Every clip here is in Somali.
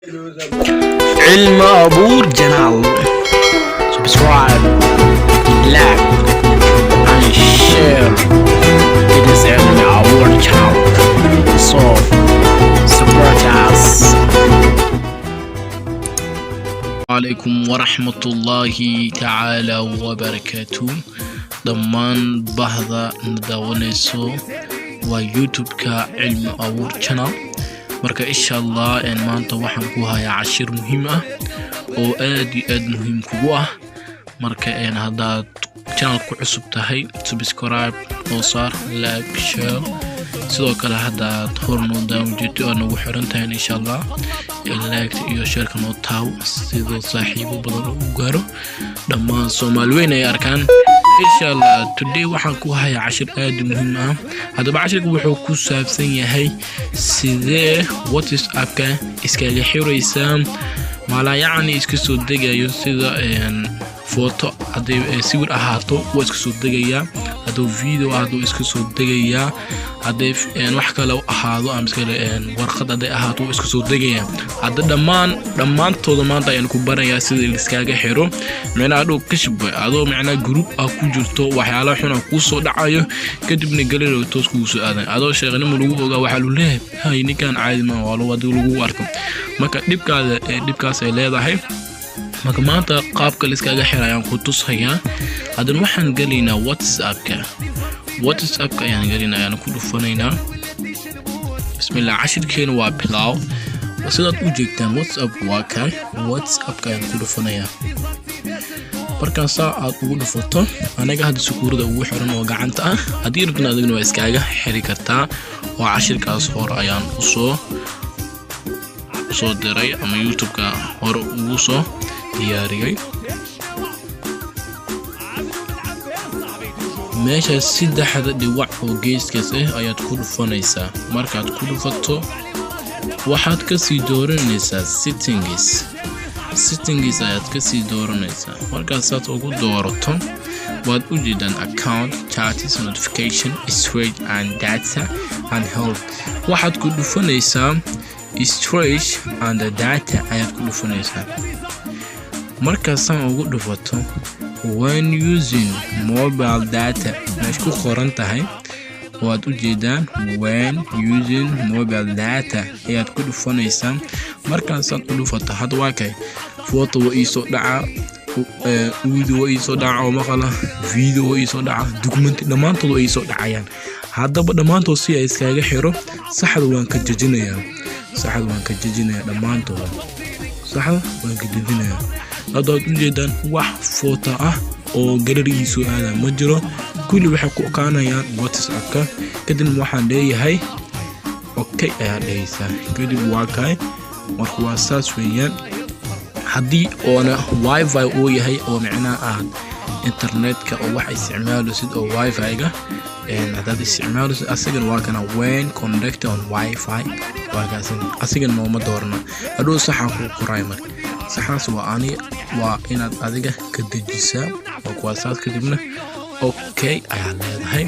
Cilmi Abuur Channel. Subscribe, like, and share. It is Cilmi Abuur Channel. So support us. Calaykum waraxmatullaahi tacaala wabarakaatu. Dhammaan bahda na daawanayso, waa YouTube-ka Cilmi Abuur Channel. Marka insha Allah maanta waxaan ku hayaa cashir muhiim ah oo aad iyo aad muhiim kugu ah. Marka haddaad channel ku cusub tahay, subscribe oo saar, like, share. Sidoo kale haddaad hor noo daawan jirto oo nagu xiran tahay, insha Allah like iyo shareka noo taaw, sidoo saaxiibo badan oo u gaaro, dhammaan Soomaali weyn ay arkaan insha Allah. Today waxaan ku hayaa cashir aad u muhiim ah. Haddaba cashirka wuxuu ku saabsan yahay sidee WhatsAppka iskaga xiraysaa maalayacni iska soo degayo, sida photo hadday sawir ahaato waa iska soo degayaa, hadduu video ahaato waa iska soo degayaa, hadday wax kale ahaado ama iskale warqad hadday ahaato waa iska soo degayaa. Hadda dhammaantooda maanta ayaan ku barayaa sida liskaaga xiro. Micnaha adhow kashib adoo micnaha group ah ku jirto, waxyaalaha xuna kuu soo dhacayo, kadibna galero toos kugu soo aadan, adoo sheekhnimo lagu ogaa, waxaa lu leeyahay, "Hay, ninkan caadi ma waa lagu," hadii lagu arko. Marka dhibkaada dhibkaas ay leedahay. Marka maanta qaabka liskaaga xira ayaan ku tushayaa. Haddana waxaan gelaynaa WhatsAppka. WhatsAppka ayaan gelaynaa, ayaan ku dhufanaynaa. Bismillah, cashirkeena waa bilow. Sidaad u jeegtaan, WhatsApp waa kan. WhatsAppka ayaan ku dhufanayaa. Markaan saa aad ugu dhufato, anaga hadda sukuurada ugu xiran oo gacanta ah. Haddii rabtana adigna waa iskaaga xiri kartaa, oo cashirkaas hore ayaan usoo diray ama YouTube-ka hore ugu soo diyaariyey. Meesha saddexda dhiwac oo geeskaas ah ayaad ku dhufanaysaa. Markaad ku dhufato, waxaad kasii dooranaysaa settings. Settings ayaad kasii dooranaysaa. Markaasaad ugu doorato, waad u jeedaan account, chats, notification, storage and data and help. Waxaad ku dhufanaysaa storage and data ayaad ku dhufanaysaa. Markaasaan ugu dhufato, when using mobile data meesh ku qoran tahay, waad u jeedaan, when using mobile data ayaad ku dhufanaysaa. Markaasaad u dhufato, hadda waa kay, photo waa iisoo dhaca, audio waa iisoo dhaca oo maqala, video waa iisoo dhaca, documenti, dhammaantood waa iisoo dhacayaan. Haddaba dhammaantood si ay iskaga xiro, saxda waan ka jejinayaa. Saxda waan ka jejinayaa, dhammaantooda saxda waan ka jejinayaa. Hadda waad ujeedaan, wax photo ah oo gallerygiisu aada ma jiro. Kulli waxay ku ekaanayaan WhatsAppka. Kadibna waxaan leeyahay okay ayaa dhehaysaa. Kadib waa kay. Marka waa saas weeyaan. Haddii oona WiFi uu yahay, oo micnaha aad internetka oo wax isticmaalaysid oo WiFi-ga haddaad isticmaalaysid, asigana waa kana, when connect on WiFi waa kaasin. Asigana nooma doorna. Hadhow saxaa kuu qoray. Marka saxaas waa ani, waa inaad adiga ka dejisaa oo kuwaasaas. Kadibna okay ayaa leedahay.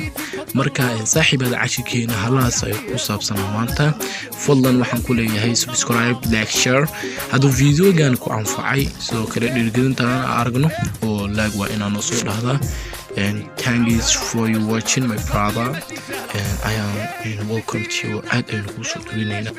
Marka saaxiibada, cashirkeena halahaas ay ku saabsan maanta. Fadlan waxaan ku leeyahay subscribe, like, share hadduu videogan ku anfacay. Sidoo kale dhiirgelintaan aragno oo like waa inaa noo soo dhahdaa. Thanks for you watching, my brother, and I am welcome to you. Aad aynu kuu soo dhaweynaynaa.